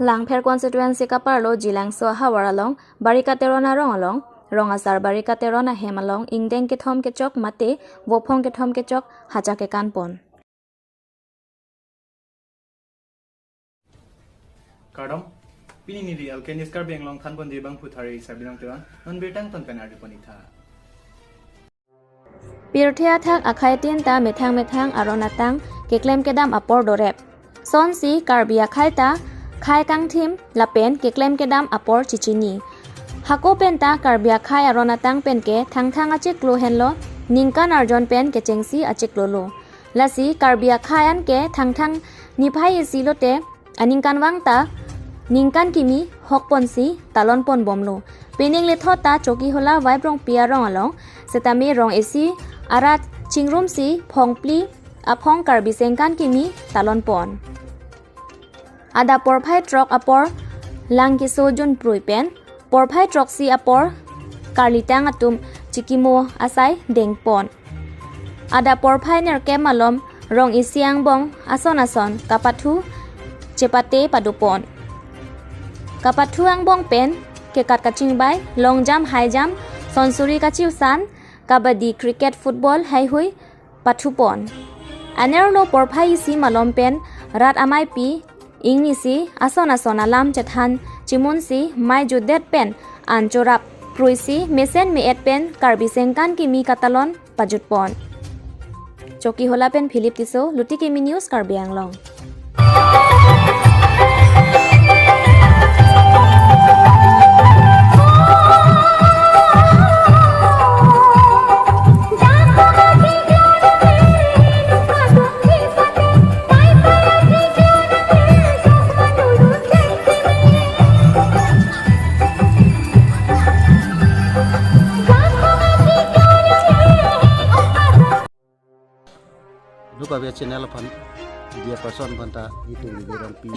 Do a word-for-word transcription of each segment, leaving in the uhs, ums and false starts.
Langpher constituency kaparlo Jilangso ahavar along Barika Teron arong along, rong asar Barika Teron ahem along ingdeng kethom kechok mate vophong kethom kechok hacha kekan pon. Kardom, pini neli Alkenis Karbi Anglong thanbonji abangphu thari Sabinong Teron, non birta angton pen ardi pon-ik tha. Pirthe athak akhai tin ta methang methang aron atang keklem kedam apor dorep. Sonsi Karbi akhai ta khai kangthim lapen keklem kedam apor chichini. Hako pen ta Karbi akhai aron atang pen ke Thangthang achiklo henlo, ningkan arjon pen kechengsi achiklo lo. Lasi Karbi akhai an ke Thangthang niphai isi lote aningkanvang ta ningkan kimi hok ponsi talon pon bomlo. Pining lethot ta Chokihola Vaiprongpi arong along setame rong isi arat chingrumsi phongphli aphong Karbi sengkan kimi talon pon. Adap porphai throk apor lang keso junprui pen porphai throksi apor karlitang atum chikimo asai dengpon. Adap porphai nerkep malom rong isi angbong ason ason kapathu chepate padopon. Kapathu angbong pen kekat kachingbai, long jump, high jump, sonsuri kachiusan, kabaddi, cricket, football heihui pathupon. Anerlo porphai isi malom pen rat ameipi ingnisi ason ason alam chethan chimunsi mei jutdet pen an chorap pruisi mesen me-et pen Karbi sengkan kimi katalon pajutpon. Chokihola pen Philip Tisso, Luti Kimi News, Karbi Anglong. Duk ave channel aphan, media person aphan ta itum Vivek Rongpi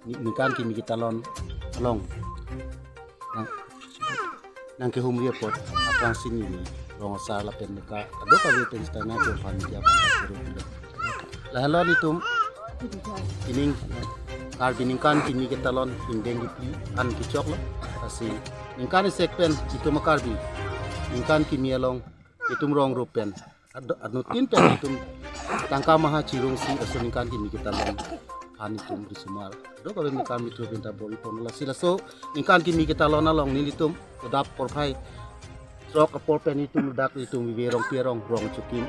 ni-, ningkan kimi ketalon along nang, nangkehumri apot aphrangsi neli rong asar lapen neka aduk ave pen sita nangkehumri aphan media aphan ta kuru pilo. Lahenlo itum ining Karbi ningkan kimi ketalon ingdeng kiphli an kechoklo. Lasi ningkan isek pen itum a-Karbi ningkan kimi along itum rong rup pen ado-, anuttin pen itum tangka maha chirungsi laso ningkan kimi ketalon aphan itum risomar aduk ave mekar mithu pen ta bor-i pon. Lasi laso ningkan kimi ketalon along nelitum adap porphai throk apor pen itum dak itum Vivek Rongpi arong, rong chukim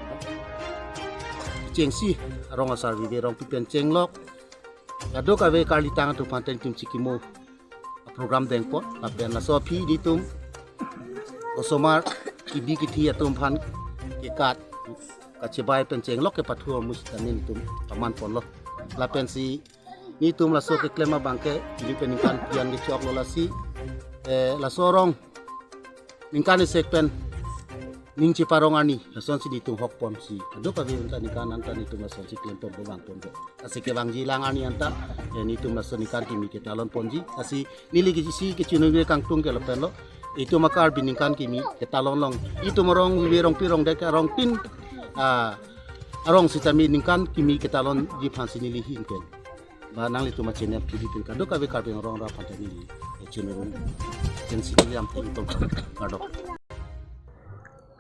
chengsi arong asar Vivek Rongpi pen chenglok aduk ave karlitang atum aphan ta itum chikimo program dengpon lapen laso aphi nelitum osomar kibi kithi atum aphan kekat kachebai pen chenglok kepathu amus ta nelitum paman ponlo. Lapensi nelitum laso keklem abang ke ili pen ningkan phli an kechoklo. Lasi, eh, laso arong ningkan isek pen ning cheparong arni lasonsi nelitum hok ponsi aduk ave anta ningkan anta nelitum lasonsi klem pon bo vang pon bo. Lasi kevangji lang arni anta, eh, nelitum laso ningkan kimi ketalon ponji. Lasi neli kechisi kechiningri kangtung ke lapenlo, itum a-Karbi ningkan kimi ketalon along itum arong Vivek Rongpi arong dek arong tin, ah, arong sitame ningkan kimi ketalonji aphansi neli hin pen ba nanglitum a-channel T V pen kadokave Karbi Anglong arat aphan ta neli, eh, chunurun. Pen si neli lam ting tong kardom.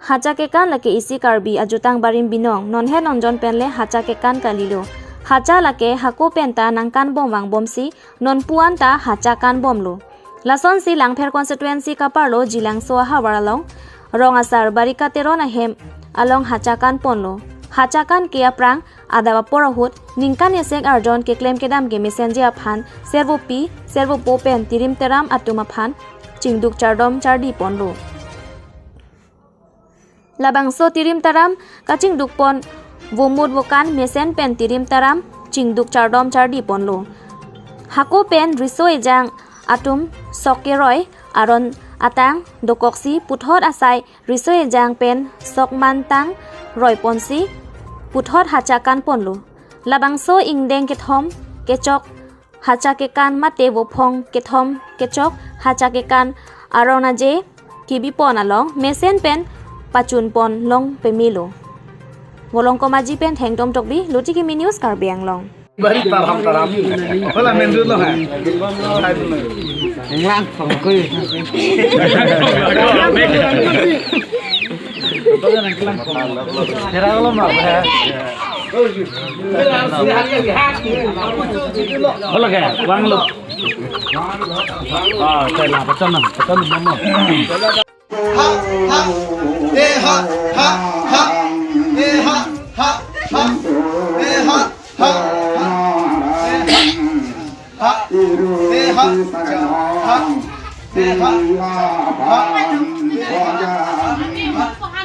Hacha kekan lake isi Karbi ajutang barim binong, non he non jon pen le hacha kekan kalilo. Hacha lake hako pen ta nangkan bom vang bomsi, non puan ta hacha kan bomlo. Lasonsi Langpher constituency kaparlo Jilangso ahavar along, rong asar Barika Teron ahem along hacha kan ponlo. Hacha kan ke aphrang adap apor ahut ningkan esek arjon keklem kedam kemesenji aphan servopi, servopo pen tirim teram atum aphan chingduk chardom chardi ponlo. Labangso tirim taram kachingduk pon vomut vokan mesen pen tirim taram chingduk chardom chardi ponlo. Hako pen riso ejang atum sok keroi aron atang dokoksi puthot asai riso ejang pen sok mantang roi ponsi puthot hacha kan ponlo. Labangso ingdeng kethom kechok hacha kekan mate vophong kethom kechok hacha kekan aron aje kebi pon along mesen pen pachun pon long pemelo. Volongkom Aji pen Thengtom Tokbi, Luti Kimi News, Karbi Anglong. Bari taram taram. Wala mendut lo hai. Englang pangkui. Kira lo mah. Wala ke, wang lo. Ah, saya lah, pecah nam, pecah nam, mama. Ha, ha, eh, ha, ha, ha, eh, ha, ha, ha, eh, ha, ha, ha, eh, ha, ha, eh, ha, ja, ha, eh, ha, ha, eh, ha, ha, eh, ha, ha, ha, eh, ha, ha, ha,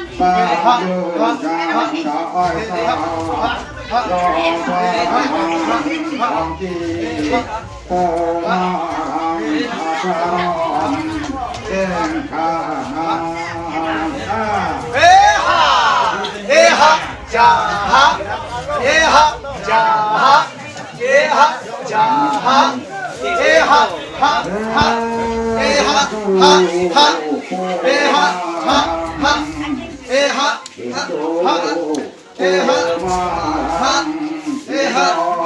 eh, ha, ha, ha. Eha, eha, jaha, eha, jaha, eha, jaha, eha, ha, ha, eha, ha, ha, eha, ha, ha, eha, ha, ha. Eha, ha, eha, ha,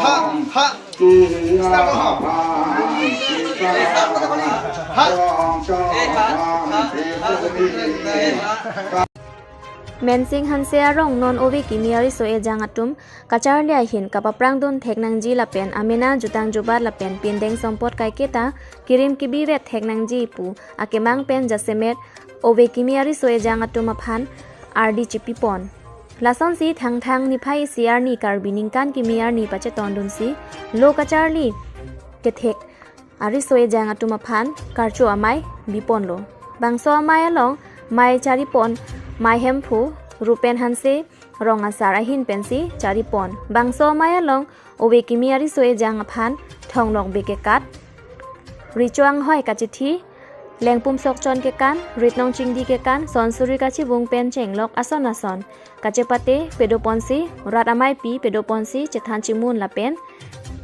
ha. Stop, ha. Stop, ha. Eha, ha, ha, eha. Mensing Hanse arong non ove kimi ariso ejang atum kacharli ahin kapaprangdun thek nangji lapen amena jutang jubat lapen pindeng sompot kaiketa kirim kibi vet thek nangji pu akemang pen jasemet ove kimi ariso ejang atum aphan ardi chipipon. Lasonsi Thangthang niphai isi arni Karbi ningkan kimi arni pachetondunsi lo kacharli kethek ariso ejang atum aphan karcho amei biponlo. Bangso amei along mei charipon Mei Hemphu, Rupen Hanse, Rong Asar ahin pensi charipon. Bangso amei along ove kimi ariso ejang aphan thonglok beke kat, richo anghoi kachithi, lengpum sokchon kekan, ritnong chingdi kekan, sonsuri kachibung pen chenglok ason ason kachepate pedoponsi, rat ameipi pedoponsi chethan chimun lapen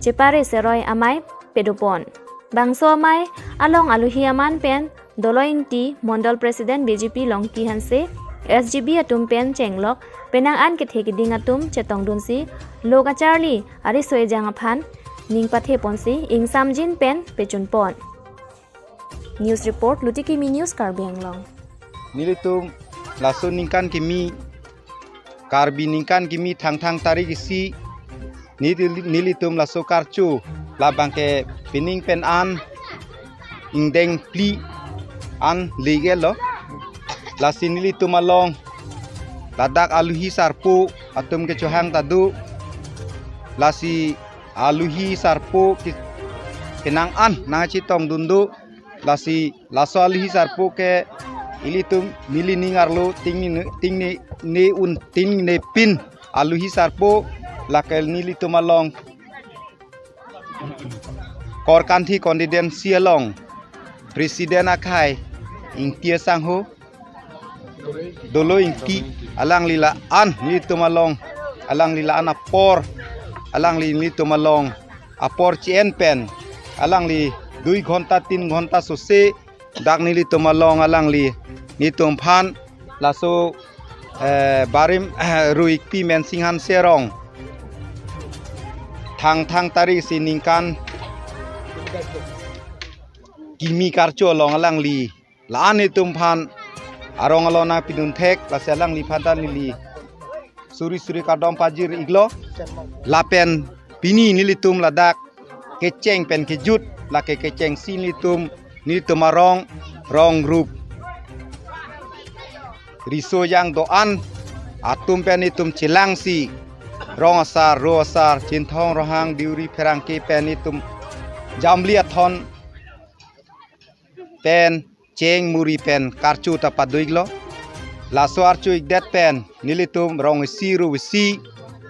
chepare seroi amei pedopon. Bangso amei along aluhi aman pen Dolo Ingti, Mondol President B J P Longki Hanse, S G B atum pen chenglok penang an kethe keding atum chetongdunsi lo kacharli ariso ejang aphan ning patheponsi ingsamjin pen pechunpon. News report, Luti Kimi News, Karbi Anglong. Nelitum laso ningkan kimi, Karbi ningkan kimi Thangthang tarik isi, neli-, nelitum laso karcho labang ke pining pen an ingdeng phli an legetlo. Lasi nelitum along ladak aluhi sarpo atum kechohang ta do. Lasi aluhi sarpo ke-, penang an nangchetongdun do. Lasi laso aluhi sarpo ke ilitum neli ning arlo tingni, tingni, ne un tingnepin aluhi sarpo, lake nelitum along Korkanthi constituency along President akhei Ingti asangho Dolo Ingti, alangli la-an nelitum along, alangli la-an apor, alangli nelitum along apor chi-en pen, alangli dui ghonta tin ghonta sose dak nelitum along alangli nelitum aphan laso, eh, barim, eh, Ru Ikpi Mensing Hanse arong Thangthang tarik isi ningkan kimi karcho along alangli la-an nelitum aphan arong along nangpidun thek, lasi alangliphan ta neli suri suri kardom pajir iklo. Lapen pini nelitum ladak kecheng pen kejut, lake kechengsi nelitum, nelitum arong, rong rup riso ejang do-an atum pen nelitum chelangsi Rong Asar, Ro Asar, Chinthong, Rohang, Deuri, Pherangke pen nelitum Jamli Athon pen cheng muri pen karcho ta pado iklo. Laso archo ikdet pen nelitum rong isi ru isi,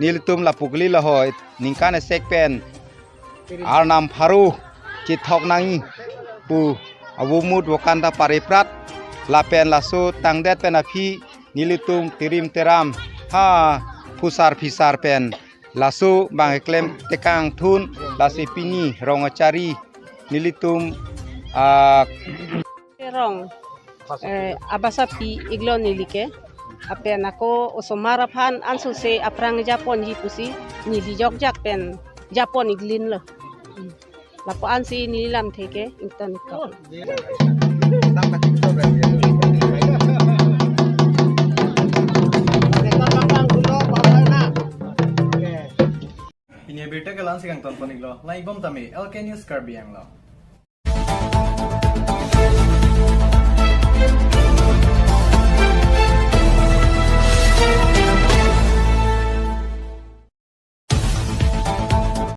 nelitum lapu kali lahoi ningkan esek pen arnam pharo chethok nangji pu avomut vokan ta pareprat. Lapen laso tangdet pen aphi nelitum tirim tiram ha phusar phisar pen laso bang keklem tekang thun, lasi pini rong achari nelitum, ah, rong, eh, abasapi iklo neli ke. Lapen ako osomar aphan ansose aphrang japonji pusi neli jokjak pen japon iglin lo. Hmm. Lapu-an si neli lamthe ke ington iklo. Pini abirta ke la-an si kangton pon iklo. Lang-ik bom tame, L K News Karbi Anglong.